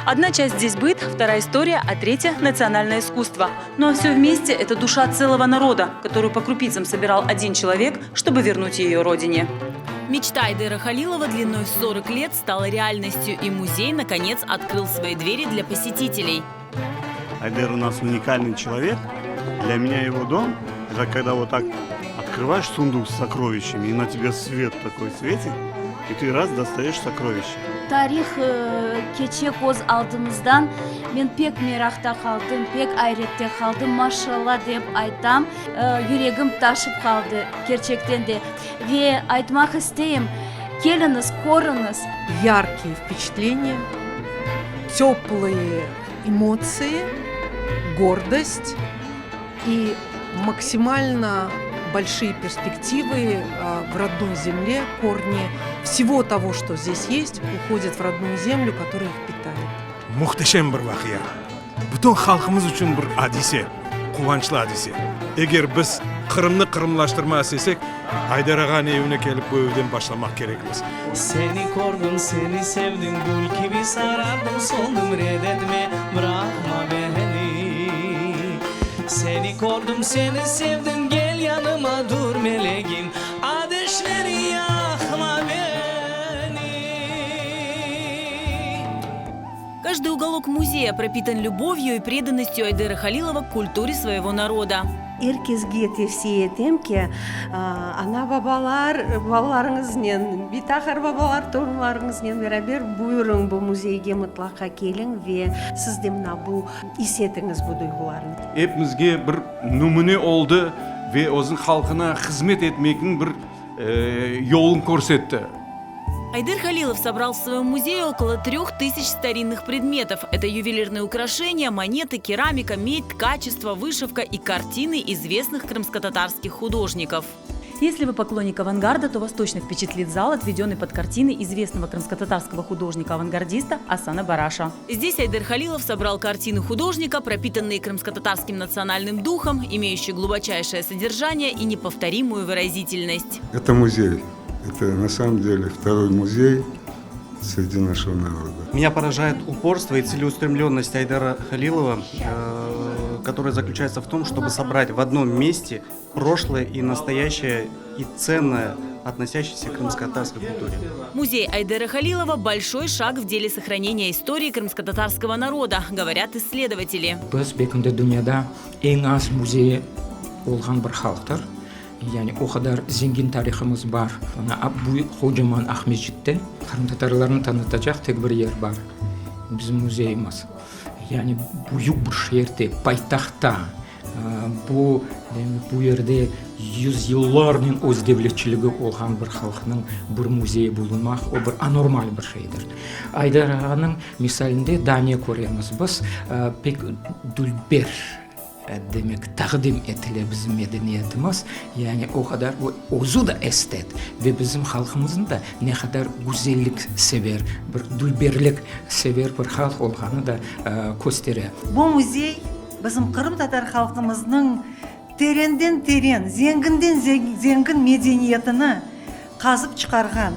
Одна часть здесь быт, вторая история, а третья – национальное искусство. Ну а все вместе – это душа целого народа, которую по крупицам собирал один человек, чтобы вернуть ее родине. Мечта Айдера Халилова длиной в 40 лет стала реальностью, и музей, наконец, открыл свои двери для посетителей. Айдер у нас уникальный человек. Для меня его дом – это когда вот так открываешь сундук с сокровищами, и на тебе свет такой светит, и ты раз достаешь сокровище. Tarih keçe köz aldımızdan, men pek meraqta qaldım, pek ayrette qaldım, maşalla dep aytam, yüregim taşıp qaldı, kerçekten de. Ve aytmaq isteyim, keliñiz, körüñiz. Yarkiye vpeçatleniya, töplые эмоции, гордость и максимально большие перспективы в родной земле, корни всего того, что здесь есть, уходят в родную землю, которая их питает. Mühteşem bir vaqia. Bütün halqımız içün bir adise, quvançlı adise. Eger biz Qırımnı qırımlaştırmaq istesek, Ayder ağanıñ evine kelip bu evden başlamaq kerekmiz. Seni kördim, seni sevdim, gül kibi sarardım, soldım, red etme, bıraqma meni. Seni kördim, seni sevdim, gel yanıma, dur, melegim, ateşler yaqma meni. Каждый уголок музея пропитан любовью и преданностью Айдера Халилова к культуре своего народа. Er kesge tevsiye etem ki, ana-babalar balalarıñıznen, bita-qartbabalar torunlarıñıznen beraber buyurıñ bu müzeyge mıtlaqa keliñ ve siz de mına bu is etiñiz bu duyğularnı. Epimizge bir nümüne oldı ve özüniñ halqına hızmet etmekniñ bir yolun körsetti. Айдер Халилов собрал в своем музее около 3000 старинных предметов. Это ювелирные украшения, монеты, керамика, медь, ткачество, вышивка и картины известных крымско-татарских художников. Если вы поклонник авангарда, то вас точно впечатлит зал, отведенный под картины известного крымско-татарского художника-авангардиста Асана Бараша. Здесь Айдер Халилов собрал картины художника, пропитанные крымско-татарским национальным духом, имеющие глубочайшее содержание и неповторимую выразительность. Это музей. Это на самом деле второй музей среди нашего народа. Меня поражает упорство и целеустремленность Айдера Халилова, которая заключается в том, чтобы собрать в одном месте прошлое и настоящее и ценное, относящееся к крымско-татарской культуре. Музей Айдера Халилова – большой шаг в деле сохранения истории крымско-татарского народа, говорят исследователи. Biz belki de dünyada eñ az müzeyi olğan bir halqtır. Yani o qadar zengin tarihımız bar. Mına bu qocaman Aqmescitte qırımtatarlarnı tanıtacaq tek bir yer bar, bizim müzeyimiz. Yani büyük bir şeerde, paytahtta, bu, demek, bu yerde yüzyıllarnen öz devletçiligi olğan bir halqnıñ bir müzeyi bulunmaq, o bir anormal bir şeydir. Aydar ağanıñ misalinde daa ne köremiz biz? Pek dülber. Demek, taqdim etile bizim medeniyetimiz, yani o qadar o özü de estet ve bizim halqımıznı da ne qadar güzellik sever, bir dülberlik sever bir halq olğanı da köstere. Bu müzey bizim qırımtatar halqımıznıñ terenden teren, zenginden zengin medeniyetini qazıp çıqarğan,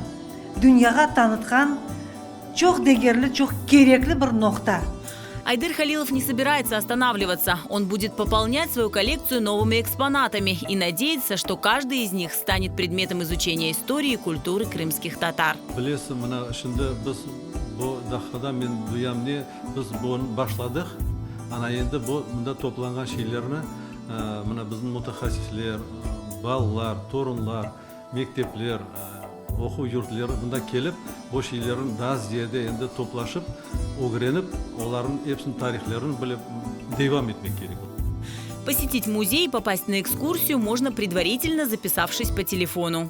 dünyağa tanıtqan çoq degerli, çoq kerekli bir noqta. Айдер Халилов не собирается останавливаться. Он будет пополнять свою коллекцию новыми экспонатами и надеется, что каждый из них станет предметом изучения истории и культуры крымских татар. Bilesiñ, mına şimdi biz bu daqqada men duyam ne, biz bunı başladıq, ana endi bu mında toplanğan şeylerni mına bizim mütehassisler, balalar, torunlar, Mektepler, oquv yurtları mında kelip, bu şeylerni daa ziyade endi toplaşıp, ögrenip, olarnıñ episiniñ tarihlerini bilip, devam etmek kerek. Посетить музей и попасть на экскурсию можно, предварительно записавшись по телефону.